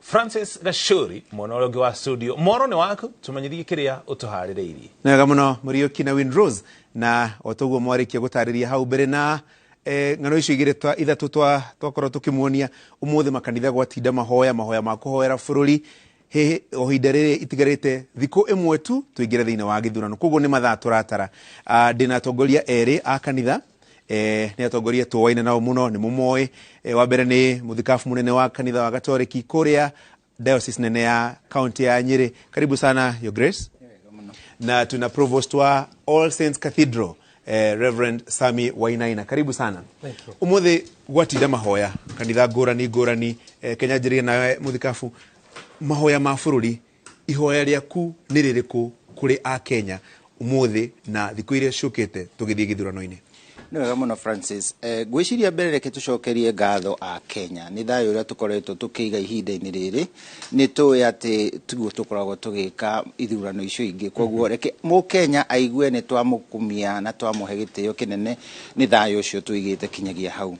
Francis Gachuri mwena ũrĩa ũngĩ wa studio. Mworo nĩ waku, tũmenyithie kĩrĩa ũtũharĩrĩirie. Nĩ wega mũno Mũriũki na Winrose, na o toguo mwarĩkia gũtarĩria hau mbere na ng'ano icio igĩrĩ twa ithatũ twakorwo tũkĩmuonia ũmũthĩ makanitha gwatinda mahoya mahoya ma kũhoera bũrũri hĩhĩ o ihinda rĩrĩ itigarĩte thikũ ĩmwe tu tũingĩre thĩinĩ wa gĩthurano, koguo nĩ mathaa tũratara. Ndĩna atongoria erĩ a kanitha, nĩ atongoria tũwaine nao mũno, nĩ mũmoĩ. Wa mbere nĩ mũthikabu mũnene wa kanitha wa Gatoreki kũrĩa diocese nene ya kaunti ya Nyeri. Karibu sana, Your Grace. Na tuna provost wa All Saints Cathedral, Reverend Sami Wainaina. Karibu sana. Thank you. Umuthi gwatinda mahoya kanitha ngũrani ngũrani, Kenya njĩrĩrie nawe mũthikabu, mahoya ma bũrũri, ihoya rĩaku nĩ rĩrĩkũ kũrĩ a Kenya ũmũthĩ na thikũ iria ciũkĩte tũgĩthiĩ gĩthurano-inĩ? Nĩ wega mũno Francis. Ngwĩciria mbere reke tũcokerie ngatho a Kenya nĩ thayũ ũrĩa tũkoretwo tũkĩiga ihinda-inĩ rĩrĩ. Nĩ tũĩ atĩ tiguo tũkoragwo tũgĩka ithurano icio ingĩ, koguo reke mũkenya aigue nĩ twamũkumia na twamũhe gĩtĩo kĩnene nĩ thayũ ũcio tũigĩte kinyagia hau.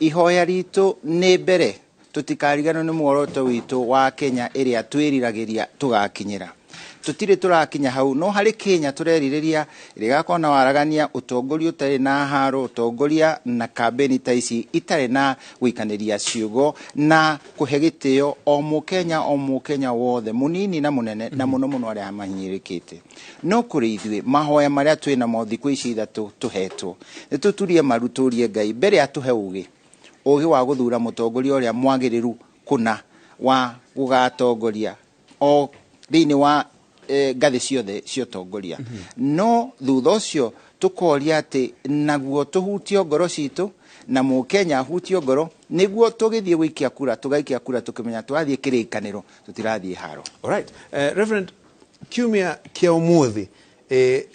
Ihoya ritũ nĩ mbere tũtikariganwo nĩ muoroto witũ wa Kenya ĩrĩa twĩriragĩria tũgakinyĩra. Tũtirĩ tũrakinya hau, no harĩ Kenya tũrerirĩria ĩrĩa ĩgakorwo na waragania, ũtongoria ũtarĩ na haro, ũtongoria na kambeni ta ici itarĩ na gũikanĩria ciugo na kũhe gĩtĩo o mũkenya o mũkenya wothe, mũnini na mũnene, na mũno mũno arĩa mahinyĩrĩrĩkĩte. No kũrĩ ithuĩ mahoya marĩa twĩ namo thikũ ici ithatũ tũhetwo, nĩ tũturie maru tũrie Ngai mbere atũhe ũgĩ, ũgĩ wa gũthura mũtongoria ũrĩa mwagĩrĩru kũna wa gũgatongoria o thĩinĩ wa ngathĩ ciothe cia ũtongoria. No thutha ũcio tũkoria atĩ naguo tũhutio ngoro citũ na mũkenya ahutio ngoro nĩguo tũgĩthiĩ gũikia kura, tũgaikia kura tũkĩmenya tũrathiĩ kĩrĩkanĩro, tũtirathiĩ haro. Alright. Reverend, kiumia kĩa ũmũthĩ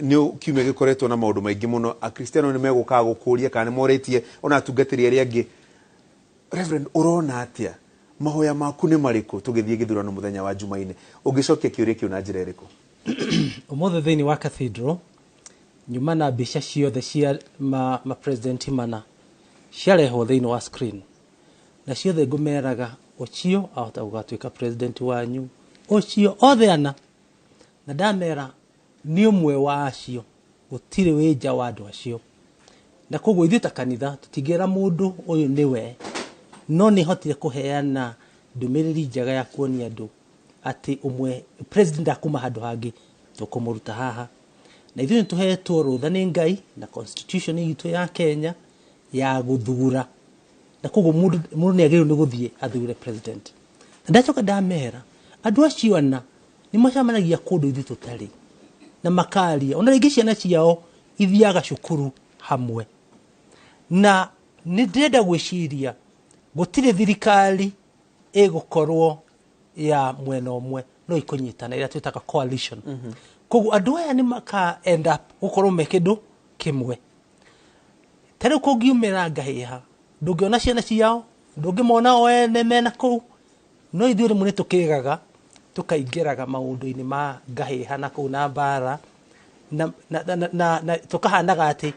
nĩ kiumia gĩkoretwo na maũndũ maingĩ mũno. Akristiano nĩ megũkaga gũkũria kana nĩ morĩtie ona atungatĩri arĩa angĩ. Reverend, ũrona atĩa? Mahoya maku nĩ marĩkũ tũgĩthiĩ gĩthurano mũthenya wa Jumaine? Ũngĩcokia kĩũria kĩu na njĩra ĩrĩkũ? Ũmũthĩ thĩinĩ wa cathedral nyuma na mbica ciothe cia ma president mana ciarehwo thĩinĩ wa screen, na ciothe ngũmeraga ũcio ahota gũgatuĩka president wanyu, ũcio othe ana, na ndamera nĩ ũmwe wa acio, gũtirĩ wĩ nja wa andũ acio. Na koguo ithuĩ ta kanitha tũtingĩra mũndũ ũyũ nĩwe, no nĩ hotire kũheana ndũmĩrĩri njega ya kuonia andũ atĩ ũmwe president akuma handũ hangĩ tũkũmũruta haha. Na ithuĩ nĩ tũhetwo rũtha nĩ Ngai na constitution itũ ya Kenya ya gũthura, na koguo mũndũ nĩ agĩrĩirwo nĩ gũthiĩ athure president. Na ndacoka ndamera andũ acio ana nĩ macemanagia kũndũ ithuĩ tũtarĩ na makaria, ona rĩngĩ ciana ciao ithiaga cukuru hamwe. Na nĩ ndĩrenda gwĩciria gũtirĩ thirikari ĩgũkorwo ya mwena ũmwe, no ikũnyitana ĩrĩa twĩtaga coalition. Koguo andũ aya nĩ maka end up gũkorwo me kĩndũ kĩmwe. Ta rĩu kũngiumĩra ngahĩha, ndũngĩona ciana ciao, ndũngĩmona o ene mena kũu, no ithuĩ rĩmwe nĩ tũkĩgaga tũkaingĩraga maũndũ-inĩ ma ngahĩha na kũu na mbara na tũkahanaga atĩ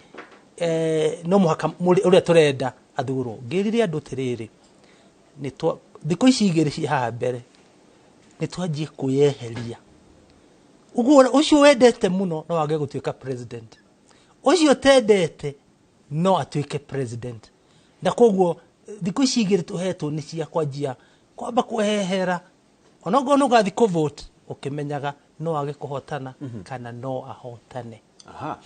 no mũhaka ũrĩa tũrenda athurwo. Ngĩrire andũ atĩrĩrĩ, thikũ ici igĩrĩ ci haha mbere nĩ twanjie kwĩyeheria. Ũguo ũcio wendete mũno no age gũtuĩka president, ũcio ũtendete no atuĩke president. Na koguo thikũ ici igĩrĩ tũhetwo nĩ cia kwanjia kwamba kwehera, onokorwo nĩ ũgathiĩ kũvote ũkĩmenyaga no age kũhotana kana no ahotane. Aha.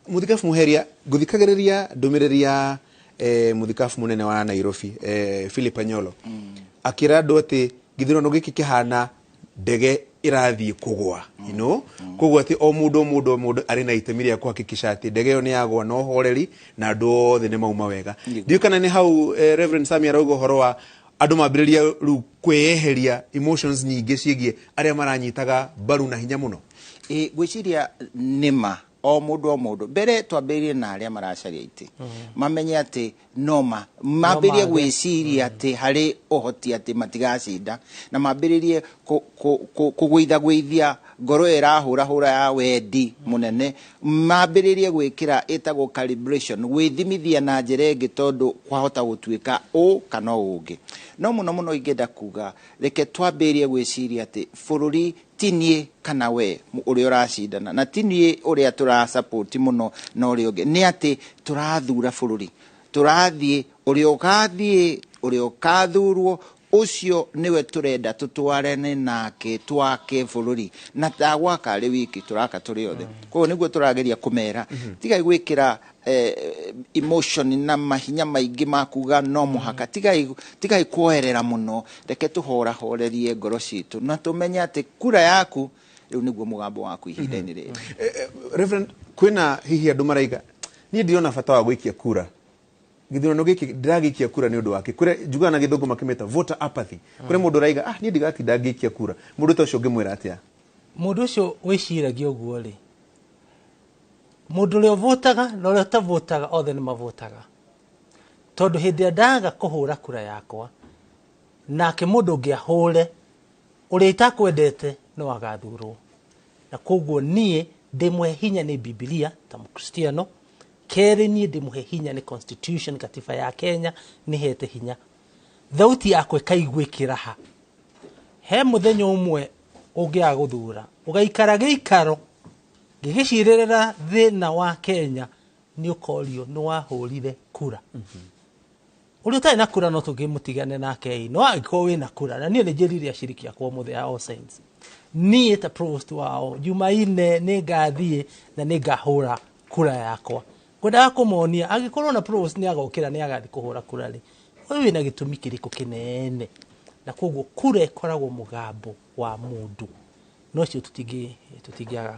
Mũthikabu Muheria, ngũthikagĩrĩria ndũmĩrĩri ya mũthikabu mũnene wa Nairobi, Philip Anyolo, akĩra andũ atĩ gĩthurano gĩkĩ kĩhana ndege ĩrathiĩ kũgwa, koguo atĩ o mũndũ o mũndũ o mũndũ arĩ na itemi rĩa kũhakikisha atĩ ndege ĩyo nĩ yagwa na ũhoreri na andũ othe nĩ mauma wega. Ndiũĩ kana nĩ hau Reverend Sami arauga ũhoro wa andũ mambĩrĩria rĩu kwĩyeheria emotions nyingĩ ciĩgiĩ arĩa maranyitaga mbaru na hinya mũno. Ngwĩciria nĩma. O mũndũ o mũndũ, mbere twambĩrĩrie na arĩa maracaria itĩ, mamenye atĩ noma mambĩrĩrie mage. Gwĩciria atĩ harĩ ũhoti atĩ matigacinda, na mambĩrĩrie kũgũithagũithia ngoro ĩyo ĩrahũrahũra ya wendi mũnene, mambĩrĩrie gwĩkĩra ĩtagwo calibration, gwĩthimithia na njĩra ĩngĩ, tondũ kwahota gũtuĩka ũ kana ũũ ũngĩ. No mũno mũno ingĩenda kuga, reke twambĩrĩrie gwĩciria atĩ bũrũri ti niĩ kana we ũrĩa ũracindana, na ti niĩ ũrĩa tũrasupport mũno na ũrĩa ũngĩ, nĩ atĩ tũrathura bũrũri, tũrathiĩ ũrĩa ũgathiĩ, ũrĩa ũkathurwo, ũcio nĩwe tũrenda tũtwarane nake twake bũrũri, na tagwaka arĩ wiki, tũraka tũrĩ othe. Koguo nĩguo tũrageria kũmera, tigai gwĩkĩra emotion na mahinya maingĩ ma kuga no mũhaka, tigai kuoerera mũno. Reke tũhorahorerie ngoro citũ na tũmenye atĩ kura yaku rĩu nĩguo mũgambo waku ihinda-inĩ rĩrĩ. Reverend, kwĩna hihi andũ maraiga, niĩ ndirona bata wa gũikia kura gĩthurano gĩkĩ, ndĩragĩikia kura nĩ ũndũ wake? Kũrĩa njugaga na gĩthũngũ makĩmĩta voter apathy. Kũrĩ mũndũ ũraiga, "Ah, niĩ ndigatinda ngĩikia kura." Mũndũ ta ũcio ũngĩmwĩra atĩa? Mũndũ ũcio wĩciragia ũguo rĩ, mũndũ ũrĩa ũvotaga na ũrĩa ũtavotaga, othe nĩ mavotaga, tondũ hĩndĩ ĩrĩa ndaga kũhũra kura yakwa, nake mũndũ ũngĩ ahũre ũrĩa itakwendete, no agathurwo. Na koguo niĩ ndĩmũhe hinya nĩ Bibilia ta mũkristiano. Kerĩ, niĩ ndĩmũhe hinya nĩ constitution, katiba ya Kenya nĩhete hinya thauti yakwa ĩkaiguĩkĩra ha. He mũthenya ũmwe ũngĩaga gũthura, ũgaikara gĩikaro gĩgĩcirĩrĩra thĩna wa Kenya, nĩ ũkorio nĩ wahũrire kura. Ũrĩa ũtarĩ na kura no tũngĩmũtigane nake ĩ, no angĩkorwo wĩna kura, na niĩ nĩ njĩrire aciriki akwa ũmũthĩ a All Saints, niĩ ta provost wao, Jumaine nĩ ngathiĩ na nĩ ngahũra kura yakwa. Ngwendaga kũmonia angĩkorwo na provost nĩ agokĩra nĩ agathiĩ kũhũra kura rĩ, ũyũ wĩna gĩtũmi kĩrĩkũ kĩnene? Na koguo kura ĩkoragwo mũgambo wa mũndũ, no ũcio tũtingĩaga.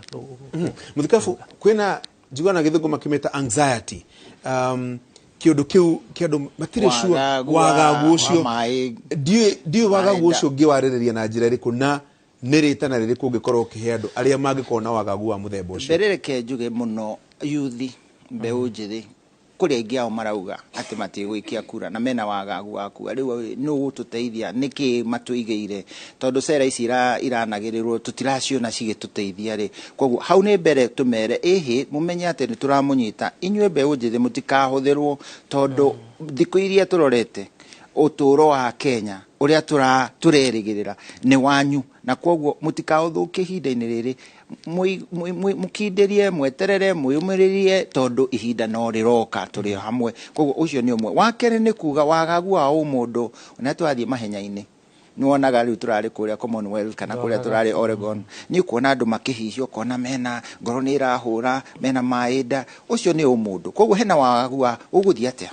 Mũthikabu, kwĩna njugaga na gĩthũngũ makĩmĩta anxiety, kĩũndũ kĩu kĩa andũ matirĩ sure. Wagagu wa- Wagagu ũcio. Wa maĩ. Ndiũĩ wagagu Maĩ. ũcio ũngĩwarĩrĩria na njĩra ĩrĩkũ, na nĩ rĩtana rĩrĩkũ ũngĩkorwo ũkĩhe andũ arĩa mangĩkorwo na wagagu wa mũthemba ũcio? Mbere reke njuge mũno yuthi, mbeũ njĩthĩ, kũrĩ aingĩ ao marauga atĩ matigũikia kura na mena wagagu wa kuga rĩu nũ ũgũtũteithia, nĩkĩ matũigĩire, tondũ cera ici iranagĩrĩrwo tũtiraciona cigĩtũteithia rĩ. Koguo hau nĩ mbere tũmere ĩhĩ, mũmenye atĩ nĩ tũramũnyita inyuĩ mbeũ njĩthĩ, mũtikahũthĩrwo, tondũ thikũ iria tũrorete ũtũũro wa Kenya ũrĩa tũrerĩgĩrĩra nĩ wanyu, na koguo mũtikaũthũkie ihinda-inĩ rĩrĩ. Mũkindĩrie, mweterere, mwĩyũmĩrĩrie, tondũ ihinda no rĩroka tũrĩ hamwe. Koguo ũcio nĩ ũmwe. Wa kerĩ nĩ kuga wagagu wa ũmũndũ, na twathiĩ mahenya-inĩ nĩ wonaga rĩu tũrarĩ kũrĩa Commonwealth kana kũrĩa tũrarĩ Oregon, nĩ ũkuona andũ makĩhihia, ũkona mena ngoro nĩ ĩrahũra, mena maĩ nda. Ũcio nĩ ũmũndũ. Koguo hena wagagu wa ũgũthiĩ atĩa,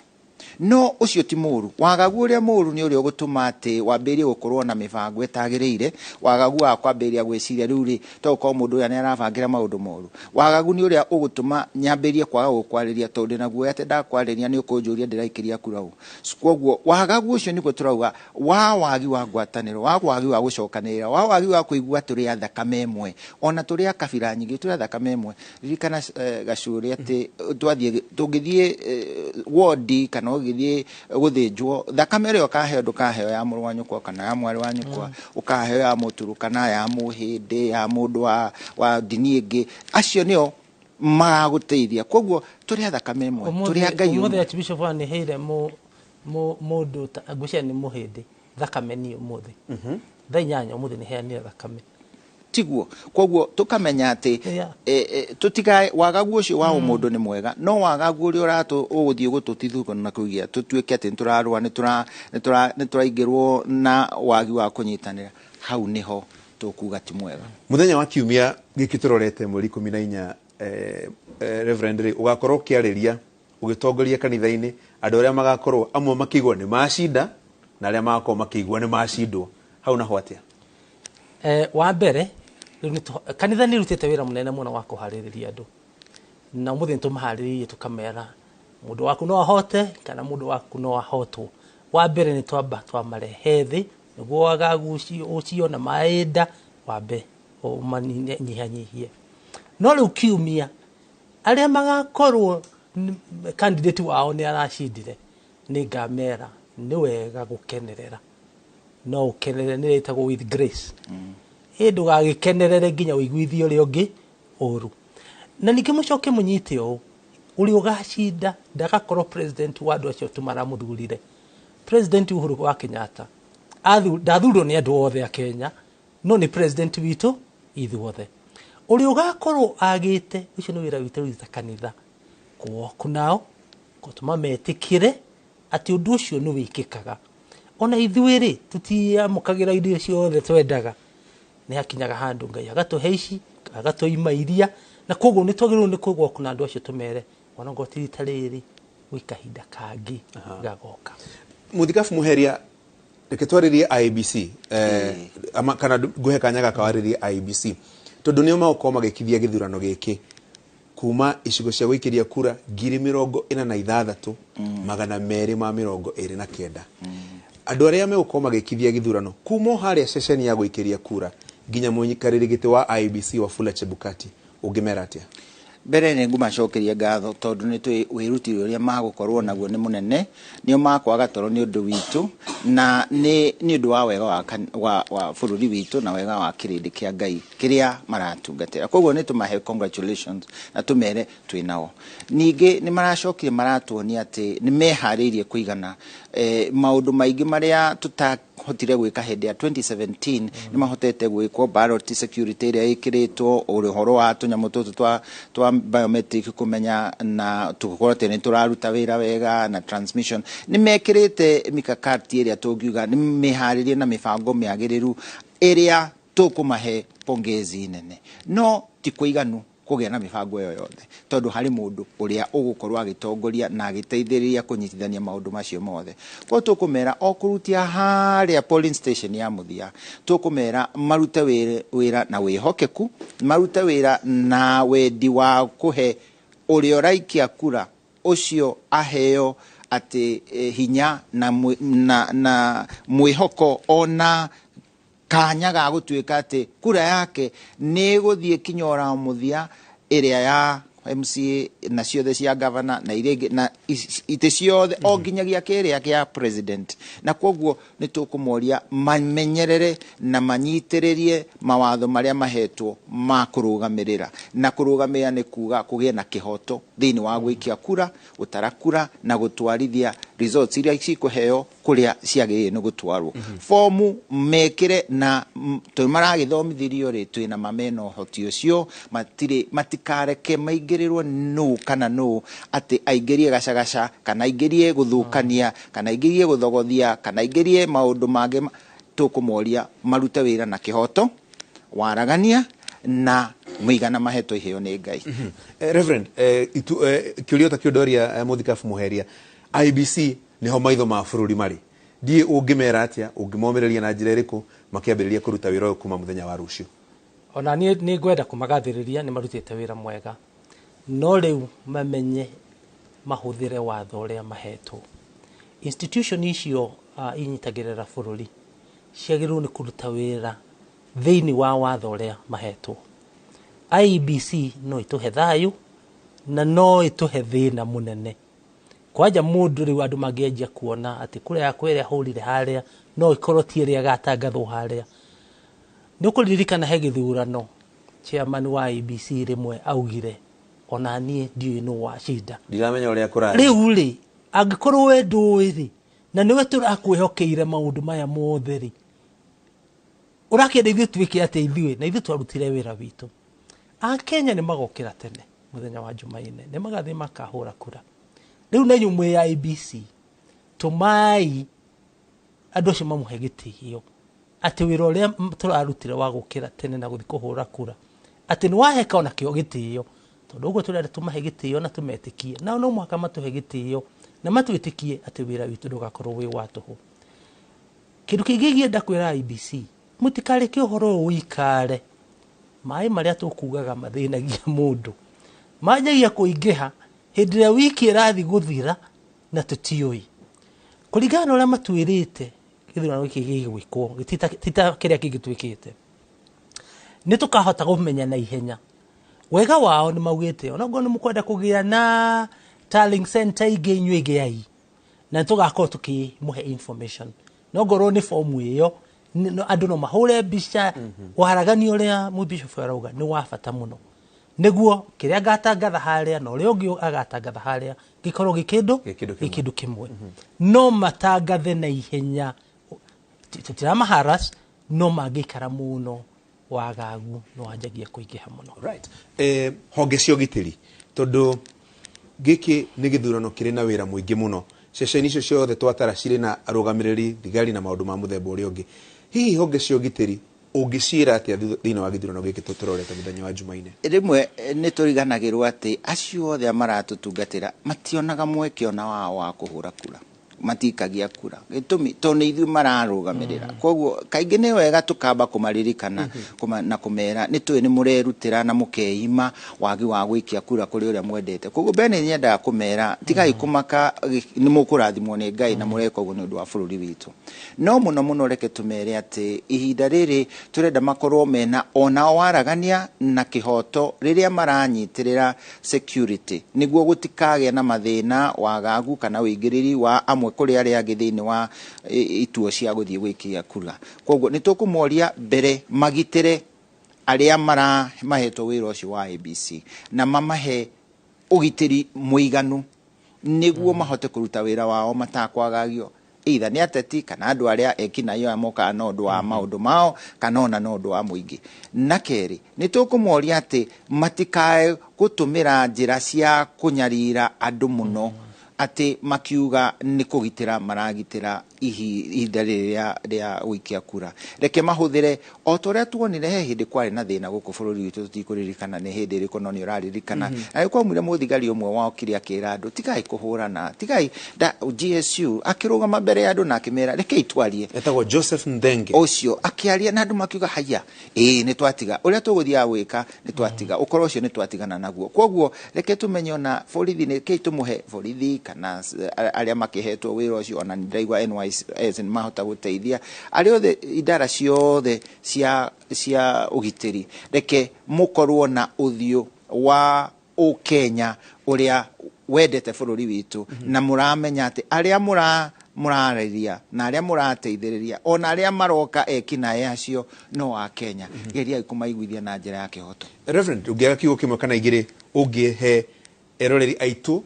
no ũcio ti mũru. Wagagu ũrĩa mũru nĩ ũrĩa ũgũtũma atĩ wambĩrĩrie gũkorwo na mĩbango ĩtagĩrĩire, wagagu wa kwambĩrĩria gwĩciria rĩu rĩ, to gũkorwo mũndũ ũrĩa nĩ arabangĩra maũndũ moru. Wagagu nĩ ũrĩa ũgũtũma nyambĩrĩrie kwaga gũkwarĩria, tondũ ndĩna guoya atĩ ndakwarĩria nĩ ũkũnjũria ndĩraikĩria kura ũ. Koguo wagagu ũcio nĩguo tũrauga wa wagi wa ngwatanĩro, wa wagi wa gũcokanĩrĩra, wa wagi wa kũigua tũrĩ a thakame ĩmwe, ona tũrĩ a kabira nyingĩ, tũrĩ a thakame ĩmwe. Ririkana gacũrĩ atĩ twathiĩ tũngĩthiĩ wodi kana ũgĩthiĩ gũthĩnjwo, thakame ĩrĩa ũkaheo ndũkaheo ya mũrũ wa nyũkwa kana ya mwarĩ wa nyũkwa, ũkaheo ya mũturu kana ya mũhĩndĩ, ya mũndũ wa ndini ĩngĩ. Acio nĩo magagũteithia. Koguo tũrĩ a thakame ĩmwe, tũrĩ a Ngai Ũmũthĩ ũmwe. Archbishop anĩheire mũndũ ngwĩciria nĩ mũhĩndĩ thakame niĩ ũmũthĩ thaa 8 ũmũthĩ nĩ heanire thakame. Tiguo? Koguo tukamenya atĩ tũtiga wagagu ũcio wa ũmũndũ nĩ mwega, no wagagu ũrĩa ũratũ ũgũthiĩ gũtũtithũka na kũgia tũtuĩke atĩ nĩtũrarũa, nĩtũraingĩrwo na wagi wa kũnyitanĩra, hau nĩho tũkuga ti mwega. Muthenya wa kiumia gĩkĩ tũrorete, mweri 14, Reverend rĩ, ũgakorwo ũkĩarĩria ũgĩtongoria kanitha-inĩ andũ arĩa magakorwo amwe makĩigua nĩ macinda na arĩa magakorwo makĩigua nĩ macindwo. Hau naho atĩa? Wa mbere rĩu kanitha nĩ ĩrutĩte wĩra mũnene mũno wa kũharĩrĩria andũ, na ũmũthĩ nĩ tũmaharĩrĩirie tũkamera mũndũ waku no ahote kana mũndũ waku no ahotwo. Wa mbere nĩ twamba twamarehe thĩ nĩguo wagagu ũcio na maĩnda wambe ũmanyihanyihie. No rĩu kiumia Arĩa magakorwo candidate wao nĩ aracindire, nĩ ngamera nĩ wega gũkenerera, no ũkenerere nĩ ĩtagwo with grace. Ĩ ndũgagĩkenerere nginya ũiguithie ũrĩa ũngĩ ũru. Na ningĩ mũcoke mũnyite ũũ, ũrĩa ũgacinda ndagakorwo president wa andũ acio tu maramũthurire. President Uhuru wa Kenyatta ndathurirwo nĩ andũ othe a Kenya, no nĩ president witũ ithuothe. Ũrĩa ũgakorwo agĩte, ũcio nĩ wĩra witũ rĩu ta kanitha kũwoku nao gũtũma metĩkĩre atĩ ũndũ ũcio nĩ wĩkĩkaga. Ona ithuĩ rĩ, tũtiamũkagĩra irio ciothe twendaga, nĩ hakinyaga handũ Ngai agatũhe ici, agatũima iria, na koguo nĩ twagĩrĩirwo nĩ kũgwo na andũ acio tũmere ona ngorwo ti rita rĩrĩ, gwĩ kahinda kangĩ gagoka. Mũthikabu Muheria, reke twarĩrie IEBC, ama kana ngũhe kanya gaka warĩrie IEBC, tondũ nĩo magũkorwo magĩkithia gĩthurano gĩkĩ kuma icigo cia gũikĩria kura 46,229. Andũ arĩa megũkorwo magĩkithia gĩthurano kuma o harĩa ceceni ya gũikĩria kura nginya mũikarĩri gĩtĩ wa IEBC Wafula Chebukati, ũngĩmera atĩa? Mbere nĩ ngũmacokeria ngatho tondũ nĩ tũĩ wĩruti ũrĩa magũkorwo naguo nĩ mũnene, nĩo makwaga toro nĩ ũndũ witũ na nĩ ũndũ wa wega wa bũrũri witũ na wega wa kĩrĩndĩ kĩa Ngai kĩrĩa maratungatĩra. Koguo nĩ tũmahe congratulations na tũmere twĩ nao. Ningĩ nĩ maracokire maratuonia atĩ nĩ meharĩirie kũigana maũndũ maingĩ marĩa tũtahotire gwĩka hĩndĩ ya 2017 nĩ mahotete gwĩkwo, ballot security ĩrĩa ĩkĩrĩtwo, ũhoro wa tũnyamũ tũtũ twa biometric kũmenya na tũgũkorwo atĩ nĩ tũraruta wĩra wega na transmission. Nĩ mekĩrĩte mikakati ĩrĩa tũngiuga nĩ mĩharĩrie na mĩbango mĩagĩrĩru ĩrĩa tũkũmahe pongezi nene. No ti kũiganu kũgĩa na mĩbango ĩyo yothe, tondũ harĩ mũndũ ũrĩa ũgũkorwo agĩtongoria na agĩteithĩrĩria kũnyitithania maũndũ macio mothe. Koguo tũkũmera o kũrutia harĩa polling station ya mũthia, tũkũmera marute wĩra na wĩhokeku, marute wĩra na wendi wa kũhe ũrĩa ũraikia kura ũcio aheo atĩ hinya na mwĩhoko ona kanya ga gũtuĩka atĩ kura yake nĩ ĩgũthiĩ kinya ora mũthia ĩrĩa ya MCA na ciothe cia governor na iria ingĩ na itĩ ciothe o nginyagia kĩrĩa kĩa president. Na koguo nĩ tũkũmoria mamenyerere na manyitĩrĩrie mawatho marĩa mahetwo ma kũrũgamĩrĩra. Na kũrũgamĩrĩra nĩ kuga kũgĩe na kĩhoto thĩinĩ wa gũikia kura, gũtara kura na gũtwarithia results iria cikũheo kũrĩa ciagĩrĩire nĩ gũtwarwo. Fomu mekĩre na tondũ maragĩthomithirio rĩ, twĩna ma mena ũhoti ũcio, matikareke maingĩrĩrwo nũ kana nũ atĩ aingĩrie gacagaca kana aingĩrie gũthũkania kana aingĩrie gũthogothia kana aingĩrie maũndũ mangĩ. Tũkũmoria marute wĩra na kĩhoto, waragania na mũigana mahetwo iheo nĩ Ngai. Reverend, kĩũria ta kĩu ndoria Mũthikabu Muheria, IEBC nĩho maitho ma bũrũri marĩ, ndiĩ ũngĩmera atĩa, ũngĩmomĩrĩria na njĩra ĩrĩkũ makĩambĩrĩria kũruta wĩra ũyũ kuma mũthenya wa rũciũ? Ona niĩ nĩ ngwenda kũmagathĩrĩria, nĩ marutĩte wĩra mwega, no rĩu mamenye mahũthĩre watho ũrĩa mahetwo. Institution icio inyitagĩrĩra bũrũri ciagĩrĩirwo nĩ kũruta wĩra thĩinĩ wa watho ũrĩa mahetwo. IEBC no ĩtũhe thayũ na no ĩtũhe thĩna mũnene. Kwanja mũndũ rĩu andũ mangĩanjia kuona atĩ kura yakwa ĩrĩa hũrire harĩa no ĩkorwo ti ĩrĩa ĩgatangathwo harĩa. Nĩ ũkũririkana he gĩthurano chairman wa IEBC rĩmwe augire ona niĩ ndiũĩ nũ wacinda, ndiramenya ũrĩa kũrathiĩ. Rĩu rĩ, angĩkorwo we ndũĩ rĩ, na nĩwe tũrakwĩhokeire maũndũ maya mothe rĩ, ũrakĩenda ithuĩ twĩke atĩa ithuĩ? Na ithuĩ twarutire wĩra witũ. Akenya nĩ magokĩra tene mũthenya wa Jumaine, nĩ magathiĩ makahũra kura. Rĩu na inyuĩ mwĩ IEBC, tũmai andũ acio mamũhe gĩtĩo atĩ wĩra ũrĩa tũrarutire wa gũkĩra tene na gũthiĩ kũhũra kura atĩ nĩ waheka ona kĩo gĩtĩo, tondũ ũguo tũrenda tũmahe gĩtĩo na tũmetĩkie, nao no mũhaka matũhe gĩtĩo na matwĩtĩkie atĩ wĩra witũ ndũgakorwo wĩ wa tũhũ. Kĩndũ kĩngĩ ingĩenda kwĩra IEBC, mũtikareke ũhoro ũyũ ũikare. Maĩ marĩa tũkugaga mathĩnagia mũndũ manjagia kũingĩha hĩndĩ ĩrĩa wiki ĩrathiĩ gũthira na tũtiũĩ. Kũringana na ũrĩa matwĩrĩte gĩthurano gĩkĩ gĩgwĩkwo, ti ta kĩrĩa kĩngĩ twĩkĩte, nĩ tũkahota kũmenya na ihenya Wega wao nĩ maugĩte onokorwo nĩ mũkwenda kũgĩa na tallying center ingĩ inyuĩ gĩai na tũgakorwo tũkĩmũhe information. No ngorwo nĩ fomu ĩyo andũ no mahũre mbica. Waragania ũrĩa mũbishop arauga nĩ wa bata mũno, nĩguo kĩrĩa ngatangatha harĩa na ũrĩa ũngĩ agatangatha harĩa gĩkorwo gĩ kĩndũ kĩmwe. No matangathe na ihenya, tũtiramaharas, no mangĩikara mũno wagagu no wanjagia kũingĩha mũno. Right. Honge cia ũgitĩri, tondũ gĩkĩ nĩ gĩthurano kĩrĩ na wĩra mũingĩ mũno, ceceni icio ciothe twatara cirĩ na arũgamĩrĩri thigari na maũndũ ma mũthemba ũrĩa ũngĩ. Hihi honge cia ũgitĩri ũngĩciĩra atĩa thĩinĩ wa gĩthurano gĩkĩ tũtũrorete mũthenya wa Jumaine? Rĩmwe nĩ tũriganagĩrwo atĩ acio othe maratũtungatĩra mationaga mweke ona wao wa kũhũra kura, matikagia kura, gĩtũmi tondũ nĩ ithuĩ mararũgamĩrĩra. Koguo kaingĩ nĩ wega tũkamba kũmaririkana na kũmera nĩ tũĩ nĩ mũrerutĩra na mũkeima wagi wa gwĩkia kura kũrĩ ũrĩa mwendete. Koguo mbere nĩ nyendaga kũmera tigai kũmaka, nĩ mũkũrathimwo nĩ Ngai na mũreka ũguo nĩ ũndũ wa bũrũri witũ. No mũno mũno reke tũmere atĩ ihinda rĩrĩ tũrenda makorwo mena onao waragania na kĩhoto rĩrĩa maranyitĩrĩra security, nĩguo gũtikagĩa na mathĩna wagagu kana ũingĩrĩri wa amwe kũrĩ arĩa angĩ thĩinĩ wa ituo cia gũthiĩ gwĩkia kura. Koguo nĩ tũkũmoria mbere magitĩre arĩa mahetwo wĩra ũcio wa ABC na mamahe ũgitĩri mũiganu nĩguo mahote kũruta wĩra wao matakwagagio either nĩ ateti kana andũ arĩa ekinaĩ aya mokaga na ũndũ wa maũndũ mao kana ona na ũndũ wa mũingĩ. Na kerĩ nĩ tũkũmoria atĩ matikae gũtũmĩra njĩra cia kũnyarira andũ mũno atĩ makiuga nĩ kũgitĩra maragitĩra ihinda rĩrĩa rĩa gũikia kura. Reke mahũthĩre o ta ũrĩa tuonire he hĩndĩ kwarĩ na thĩna gũkũ bũrũri witũ, tũtikũririkana nĩ hĩndĩ ĩrĩkũ no nĩ ũraririkana. Na kwaumire mũthigari ũmwe wokire akĩra andũ tigai kũhũrana, tigai GSU akĩrũgama mbere ya andũ na akĩmera rekei twarie. Etagwo Joseph Nthenge ũcio akĩaria na andũ makiuga haya, ĩĩ nĩ twatiga ũrĩa tũgũthiaga gwĩka, nĩ twatiga ũkorwo ũcio nĩ twatigana naguo. Koguo reke tũmenye ona borithi, rekei tũmũhe borithi kana arĩa makĩhetwo wĩra ũcio, ona nĩ ndĩraigua NYS nĩ mahota gũteithia arĩa othe idara ciothe cia ũgitĩri. Reke mũkorwo na ũthiũ wa ũkenya ũrĩa wendete bũrũri witũ na mũramenya atĩ arĩa mũrarĩria na arĩa mũrateithĩrĩria ona arĩa maroka ekinaĩ acio no a Kenya. Geriai kũmaiguithia na njĩra ya kĩhoto. Reverend, ũngĩaga kiugo kĩmwe kana igĩrĩ ũngĩhe eroreri aitũ,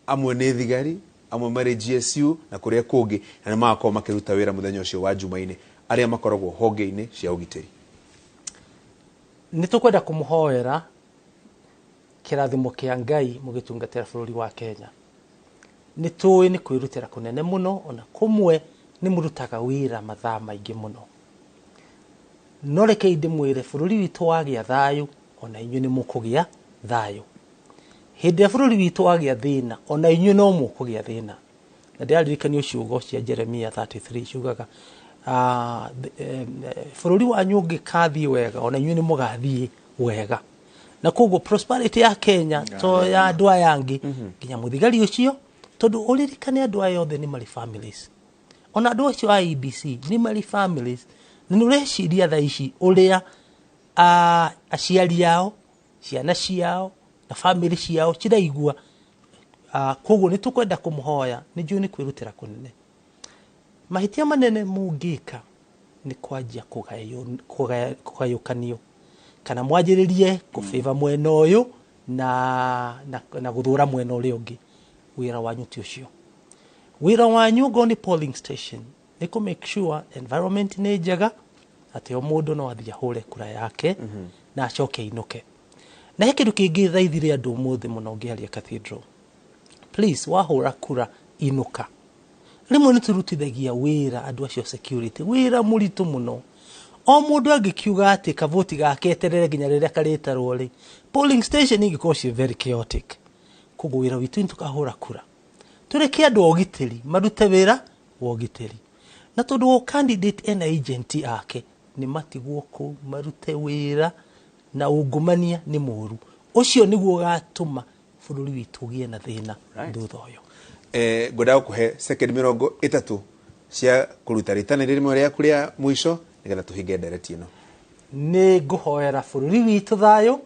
amwe nĩ thigari, amwe marĩ GSU na kũrĩa kũngĩ, na nĩ magakorwo makĩruta wĩra mũthenya ũcio wa Jumaine, arĩa makoragwo honge-inĩ cia ũgitĩri. Nĩ tũkwenda kũmũhoera kĩrathimo kĩa Ngai mũgĩtungatĩra bũrũri wa Kenya. Nĩ tũĩ nĩ kwĩrutĩra kũnene mũno, ona kũmwe nĩ mũrutaga wĩra mathaa maingĩ mũno. No rekei ndĩmwĩre bũrũri witũ wagĩa thayũ, ona inyuĩ nĩ mũkũgĩa thayũ. Hĩndĩ ĩrĩa bũrũri witũ wagĩa thĩna, ona inyuĩ no mũkũgĩa thĩna. Na ndĩraririkanio ciugo cia Jeremia 33 ciugaga bũrũri wanyu ũngĩkathiĩ wega, ona inyuĩ nĩ mũgathiĩ wega. Na koguo prosperity ya Kenya to ya andũ aya angĩ nginya mũthigari ũcio, tondũ ũririkane andũ aya othe nĩ marĩ families. Ona andũ acio a ABC nĩ marĩ families. Na nĩ ũreciria thaa ici ũrĩa aciari ao, ciana ciao na family ciao ciraigua. Koguo nĩ tũkwenda kũmũhoya, nĩ njũĩ nĩ kwĩrutĩra kũnene. Mahĩtia manene mũngĩka nĩ kwanjia kũgayũkanio kana mwanjĩrĩrie kũbĩba mwena ũyũ na gũthũra mwena ũrĩa ũngĩ. Wĩra wanyu ti ũcio. Wĩra wanyu ongorwo nĩ polling station nĩ kũ make sure environment nĩ njega, atĩ o mũndũ no athiĩ ahũre kura yake na acoke ainũke. Na he kĩndũ kĩngĩ thaithire andũ ũmũthĩ mũno ngĩaria cathedral. Please, wahũra kura inũka. Rĩmwe nĩ tũrutithagia wĩra andũ acio security, wĩra mũritũ mũno. O mũndũ angĩkiuga atĩ kavoti gake eterere nginya rĩrĩa karĩtarwo rĩ, polling station ingĩkorwo ciĩ very chaotic. Koguo wĩra witũ nĩ tũkahũra kura. Tũreke andũ a ũgitĩri marute wĩra wa ũgitĩri. Na tondũ o candidate ena agent ake, nĩ matigwo kũu marute wĩra na ungumania nĩ mũru. Ũcio nĩguo ũgatũma bũrũri witũ ũgĩe na thĩna thutha ũyũ. Ngwendaga gũkũhe second 30 cia kũruta rĩtana rĩmwe rĩaku rĩa mũico nĩgetha tũhinge ndereti ĩno. Nĩ ngũhoera bũrũri witũ thayũ.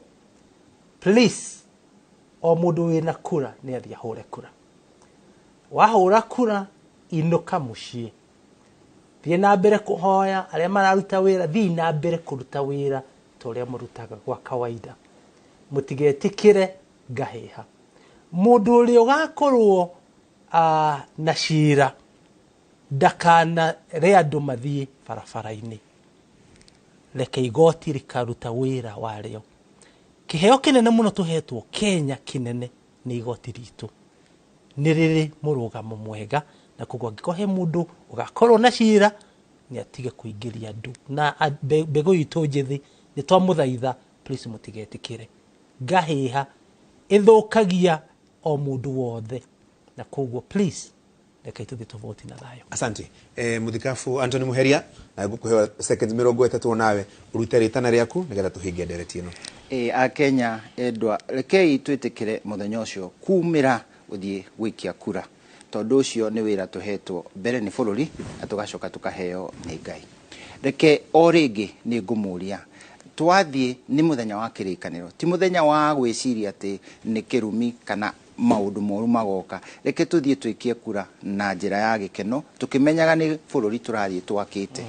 Please, o mũndũ wĩna kura nĩ athiĩ ahũre kura. Wahũra kura, inũka mũciĩ. Thiĩ na mbere kũhoya, arĩa mararuta wĩra, thiĩ na mbere kũruta wĩra ta ũrĩa mũrutaga gwa kawaida. Mũtigetĩkĩre ngahĩha. Mũndũ ũrĩa ũgakorwo na cira ndakanare andũ mathiĩ barabara-inĩ. Reke igoti rĩkaruta wĩra warĩo. Kĩheo kĩnene mũno tũhetwo Kenya kĩnene nĩ igoti ritũ. Nĩ rĩrĩ mũrũgamo mwega, na koguo angĩkorwo he mũndũ ũgakorwo na cira nĩ atige kũingĩria andũ. Na mbegũ itũ njĩthĩ nĩ twamũthaitha, please mũtigetĩkĩre. Ngahĩha ĩthũkagia o mũndũ wothe, na koguo please reke tũthiĩ tũvoti na thayũ. Asante. Muthikabu Anthony Muheria, na ngũkũhe seconds 30 nawe ũrute rĩtana rĩaku nĩgetha tũhinge ndereti ĩno. Akenya endwa, rekei twĩtĩkĩre mũthenya ũcio kumĩra gũthiĩ gũikia kura, tondũ ũcio nĩ wĩra tũhetwo mbere nĩ bũrũri na tũgacoka tũkaheo nĩ Ngai. Reke o rĩngĩ nĩ ngũmũria, twathiĩ nĩ mũthenya wa kĩrĩkanĩro, ti mũthenya wa gwĩciria atĩ nĩ kĩrumi kana maũndũ moru magoka. Reke tũthiĩ tũikie kura na njĩra ya gĩkeno, tũkĩmenyaga nĩ bũrũri tũrathiĩ twakĩte.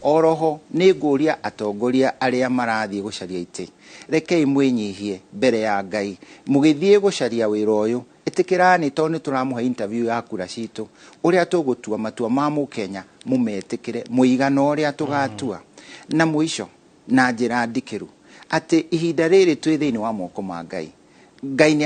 Oroho nĩ ngũria atongoria arĩa marathiĩ gũcaria itĩ, rekei mwĩnyihie mbere ya Ngai mũgĩthiĩ gũcaria wĩra ũyũ. Ĩtĩkĩrani tondũ nĩ tũramũhe interview ya kura citũ, ũrĩa tũgũtua matua ma mũkenya mũmetĩkĩre mũigana ũrĩa tũgatua. Na mũico na njĩra ndikĩru atĩ ihinda rĩrĩ twĩ thĩinĩ wa moko ma Ngai. Ngai nĩ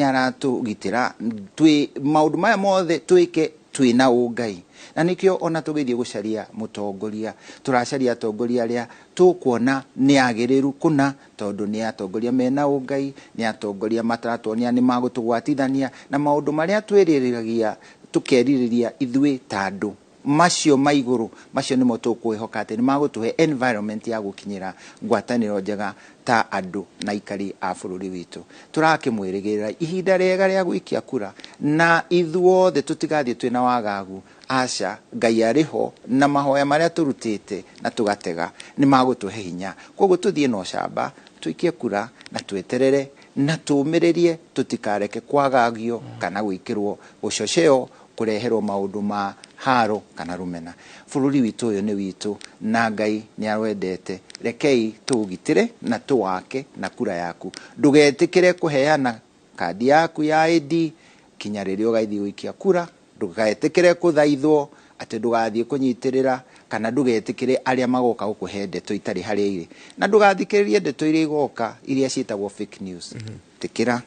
aratũgitĩra twĩ maũndũ maya mothe twĩke twĩna ũngai, na nĩkĩo ona tũgĩthiĩ gũcaria mũtongoria tũracaria atongoria arĩa tũkuona nĩ agĩrĩru kũna, tondũ nĩ atongoria mena ũngai, nĩ atongoria mataratuonia nĩ magũtũgwatithania na maũndũ marĩa twĩrirĩragia tũkerirĩria ithuĩ ta andũ macio ma igũrũ, macio nĩmo tũkwĩhoka atĩ nĩ magũtũhe environment ya gũkinyĩra ngwatanĩro njega ta andũ na aikari a bũrũri witũ. Tũrakĩmwĩrĩgĩrĩra ihinda rĩega rĩa gũikia kura, na ithuothe tũtigathiĩ twĩna wagagu. Aca, Ngai arĩ ho, na mahoya marĩa tũrutĩte na tũgatega nĩ magũtũhe hinya. Koguo tũthiĩ na ũcamba, tũikie kura na tweterere na tũũmĩrĩrie, tũtikareke kwagagio kana gwĩkĩrwo gũcoceo kũreherwo maũndũ ma haro kana rũmena. Bũrũri witũ ũyũ nĩ witũ na Ngai nĩ arwendete. Rekei tũũgitĩre na tũwake na kura yaku. Ndũgetĩkĩre kũheana kandi yaku ya ID kinya rĩrĩa ũgathiĩ gũikia kura. Ndũgetĩkĩre kũthaithwo atĩ ndũgathiĩ kũnyitĩrĩra, kana ndũgetĩkĩre arĩa magoka gũkũhe ndeto itarĩ harĩa irĩ, na ndũgathikĩrĩrie ndeto iria igoka iria ciĩtagwo fake news. Tĩkĩra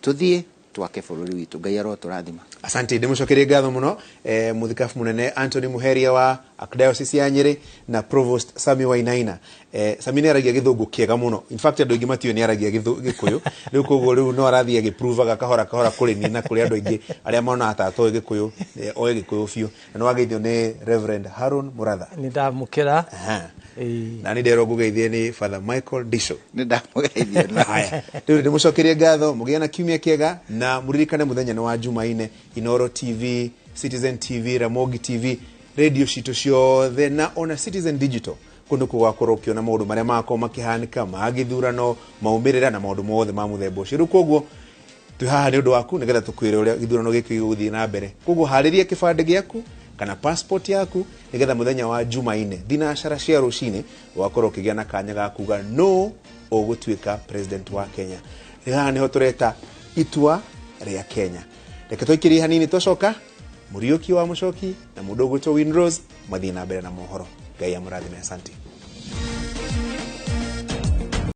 tũthiĩ twake bũrũri witũ. Ngai arotũrathima. Asante, ndĩmũcokerie ngatho mũno mũthikabu mũnene Anthony Muheria wa Archdiocese ya Nyĩrĩ na Provost Sami Wainaina. Sami nĩ aragia gĩthũngũ kĩega mũno. In fact andũ aingĩ matiũĩ nĩ aragia gĩkũyũ. Rĩu koguo rĩu no arathiĩ agĩprovaga kahora kahora kũrĩ niĩ na kũrĩ andũ aingĩ arĩa monaga ta atoĩ gĩkũyũ, oĩ gĩkũyũ biũ. Na nĩ wageithio nĩ Reverend Haron Muratha. Nĩ ndamũkĩra. Na nĩ nderwo ngũgeithie nĩ Father Michael Disho. Nĩ ndamũgeithia. Haya. Rĩu ndĩmũcokerie ngatho, mũgĩe na kiumia kĩega na mũririkane mũthenya nĩ wa Jumaine, Inoro TV, Citizen TV, Ramogi TV, radio citũ ciothe na ona Citizen Digital, kũndũ kũgakorwo ũkĩona maũndũ marĩa magakorwo makĩhanĩka ma gĩthurano, maumĩrĩra na maũndũ mothe ma mũthemba ũcio. Rĩu koguo twĩ haha nĩ ũndũ waku nĩgetha tũkwĩre ũrĩa gĩthurano gĩkĩ gĩgũthiĩ na mbere. Koguo harĩria kĩbandĩ gĩaku kana passport yaku nĩgetha mũthenya wa Jumaine thinacara cia rũcinĩ ũgakorwo ũkĩgĩa na kanya ga kuga no ũgũtuĩka president wa Kenya. Haha nĩho tũreta itua rĩa Kenya. Reke tũikĩrie hanini twacoka Mũriũki wa Mũcoki na mũndũ ũgwĩtwo Winrose mathiĩ na mbere na mohoro. Ngai amũrathime. Asante.